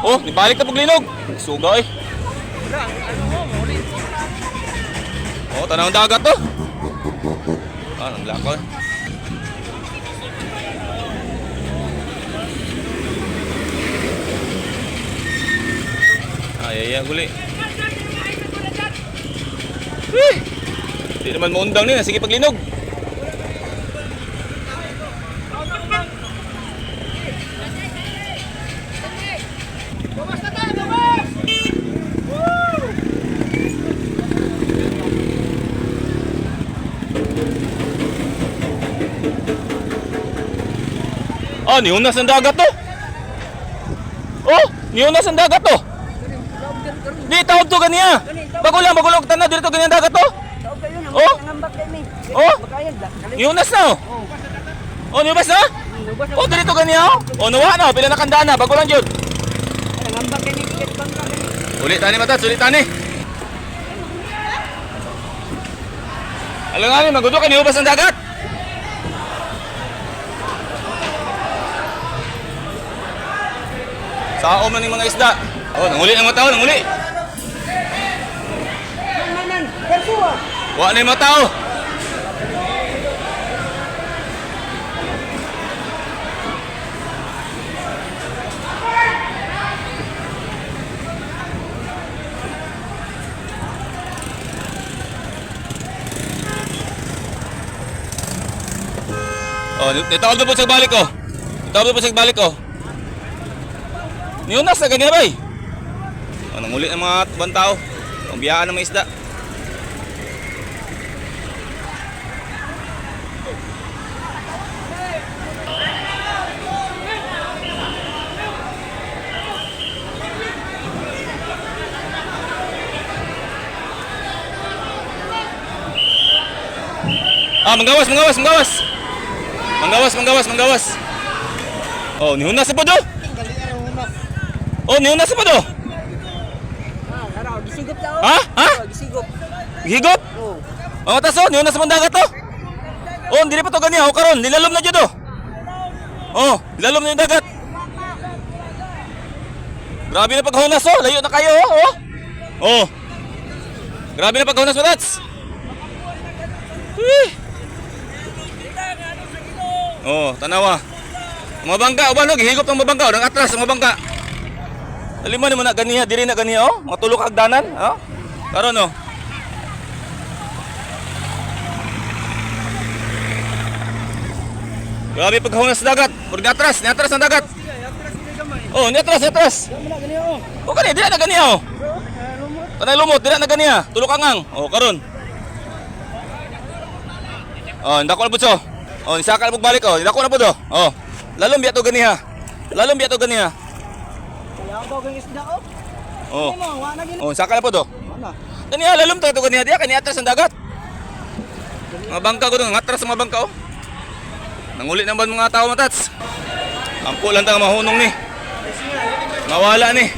Oh, nibalik na paglinog. Suga eh. Oh, tanawang dagat to. Ah, nang lakaw. Ay, ay, ay, guli. Eh! Di naman maundang niya. Sige, paglinog. Ah, niunas ang dagat to. Oh, niunas ang dagat to. Di, tawag to ganiya. Bago lang, bago lang. Tanaw, dito ganyan dagat to. Oh! Oh! Niunas na oh. Oh, niunas na? Oh, dito ganiya oh. Oh, nawa na. Pila na kanda na. Bago lang jud. Ulit tani matat, ulit tani. Alam nga ni, magudo ka, niubas ang dagat. Sao man yung mga isda. Oh, nanguli ng mga tao, nanguli. Wa na yung mga tao. Oh, nitawag na po sa balik oh. Nitawag na po sa balik oh. Niunas na ganyan bay. Oh, nanguli ng mga ibang tao. Ang biyaan ng mga isda. Ah, manggawas, manggawas, manggawas. Manggawas, manggawas, manggawas. Oh, nihunas na po do. Oh, nihunas na po do. Gisigop ta oh. Ha? Ha? Gisigop. Higop? Oh. Mga taso, nihunas sa dagat to. Oh, hindi pa to ganiya. O karon, nilalom na dyan do. Oh, nilalom na yung dagat. Grabe na paghunas oh, layo na kayo oh. Oh. Oh. Grabe na paghunas mo, Tats. Eh. Oh, tanawa. Mga bangka, uban no, gihigop ang mga bangka, oh, nang atras ang mga bangka. Alima naman na ganiya, diri na ganiya oh, mga tulok hagdanan, oh. Karon oh. Grabe paghunas sa dagat. Pag niatras, niatras ang dagat. Oh, niatras, niatras. Oh, kani, dili na ganiya oh. Tanay lumot, dili na ganiya. Tulok angang. Oh, karon. Oh, ndako na pud so. Oh, nisaka na pud balik oh. Ndako na pud oh. Oh. Lalom biya to ganiha. Lalom biya to ganiha. Yaw kang isda oh. Oh. Mo, wa na gini. Oh, saka na pud oh. Wala. Ganiha, lalom to ganiha diya kani atras ang dagat. Mga bangka ko dong, atras ang mga bangka oh. Nanguli naman mga tao matats. Ampo lang tang mahunong ni. Mawala ni.